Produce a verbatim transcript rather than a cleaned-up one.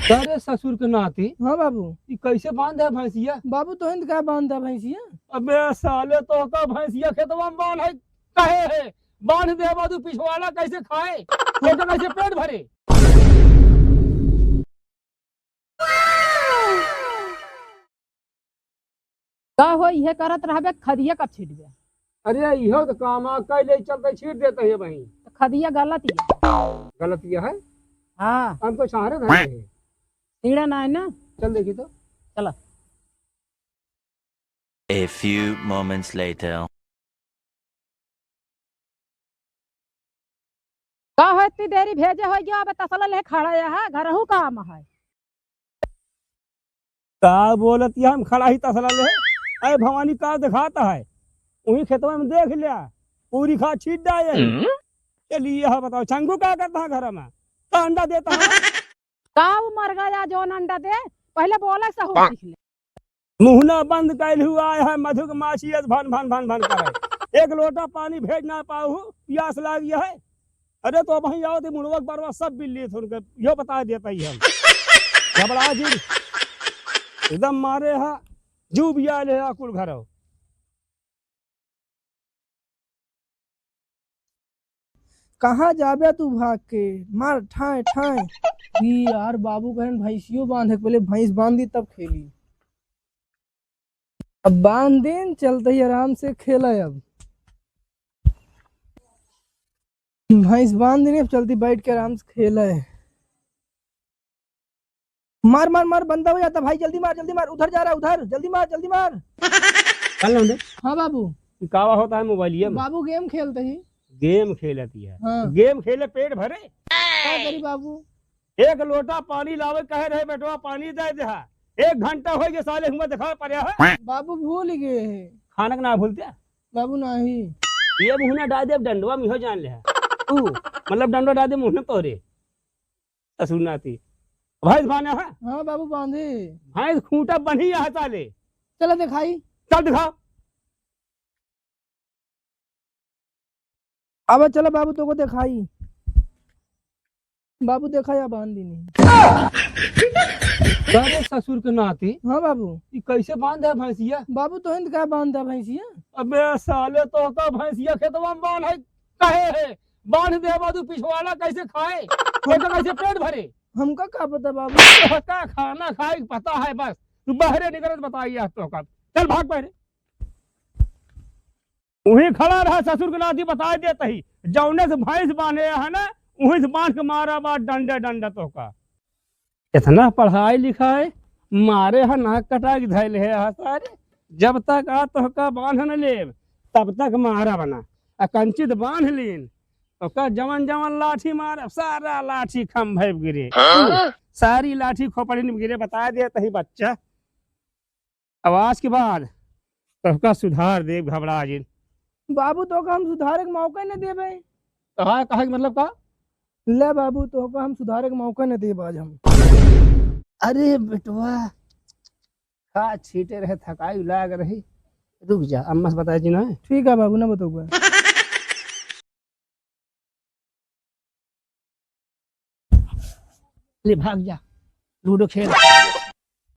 अरे ससुर के नाती। हाँ बाबू। ई कैसे बांध है भैंसिया? बाबू, तोहिन का बांध है भैंसिया? अबे साले, तोहका भैंसिया खेतवा में बांध है, कहे है, बांध दे बाबू, पिछवाड़ा कैसे खाए, ओकर कैसे पेट भरे? का हो, इहे करत रहबे, खदिया कब छीटबे? अरे, इहो तो काम आ, कैले चलते छीट देते हैं वहीं। तो खदिया गलत ही है। गलत ये है? हाँ। हम तो सहारे धरे हैं। सीढ़ा ना है ना? चल देखी तो। चला। A few moments later. का हो, इतनी देरी भेजे हो गया, अब तसला ले खड़ा है, घरहू काम है। का बोलत ये, हम खड़ा ही तसला ले। अरे भवानी, का दिखाता है, वही खेतवा में देख लिया, पूरी खाद छीट डाले। हम्म। चलिए, हाँ बताओ, चंगू का करता है घर में, का अंडा देता है? का उ मर गया जौन अंडा दे? पहले बोले सहूर सीख ले। मुहना बंद कैल हुआ है, मधुक माछी अस भन भन भन भन करे। एक लोटा पानी भेज ना पाऊ, प्यास लाग गया है। अरे तो अबहीं आओ थे मुड़वक बरवा सब बिल्ली थे उनके, यो बता देता ही हम। घबरा जी, एकदम मारे हा, जू बिया ले हा कुल घरो। कहाँ जाबे तू भाग के? मार ठाए ठाए। ई यार, बाबू कहन भैंसियो बांधे के, पहले भैंस बांध दी तब खेली। अब बांध दिन, चलते ही आराम से खेला। अब भैंस बांध दिन, अब चलती बैठ के आराम से खेला। मार, मार, मार, बंदा हो जाता भाई, जल्दी मार, जल्दी मार, उधर जा रहा है, उधर, जल्दी मार, जल्दी मार। कल ना हाँ बाबू। ई कावा होता है मोबाइलिया में? बाबू गेम खेलते ही। गेम खेलती है। हाँ। गेम खेले पेट भरे। का करी बाबू? एक लोटा पानी लावे कहे रहे बेटवा, पानी दे दे। एक घंटा हो गया साले हुआ दिखा पड़े है। बाबू भूल गए हैं। खाना के ना भूलते? बाबू नाही। ये मुहना डाल दे डंडवा में हो जान ले। तू मतलब डंडवा डाल दे मुहना तोरे। ससुर नाती। भैंस बांधे है? हाँ बाबू, बांधे। भैंस खूंटा बन्ही है साले। चला दिखाई। चल दिखा। अब चला बाबू, तोको दिखाई। बाबू देखा या बांध दीनी। अरे ससुर के नाती। हाँ बाबू। ई कैसे बांध है भैंसिया? बाबू तोहिन का बांध है भैंसिया? अबे साले, तोहका भैंसिया खेतवा में बांध है, कहे है, बांध दे बाबू, पिछवाड़ा कैसे खाए, ओकर कैसे पेट भरे? हमका का पता बाबू। तोहका खाना खाए के पता है बस, तू बहरे निकलत बताइए तोहका। चल भाग बहरे। उहीं खड़ा रहा ससुर के नाती, बताए देत ही, जौने से भैंस बांधे है ना, उहीं से बांध के मारा बा डंडे डंडे तोहका। इतना पढ़ाई लिखाई, मारे है नाक कटाई धैल है हा सारे। जब तक आ तोहका बांध न लेब, तब तक मारा बना। आ कंचित बांध लीन, ओका जवन जवन लाठी मारब, सारा लाठी खंभे गिरे। हाँ? सारी लाठी खोपड़ी में गिरे, बताए देत ही बच्चा। अब आज के बाद तोहका सुधार देब, घबरा जिन। बाबू, तोहका हम सुधारे के मौका न देबे। तोहार कहे के मतलब का? ले बाबू, तोहका हम सुधारे के मौका न देब आज हम। अरे बेटवा, का छीटे रहे, थकाई लाग रही। रुक जा, अम्मा से बताए जी ना। ठीक है बाबू, ना बतौबा। ले भाग जा, लूडो खेल।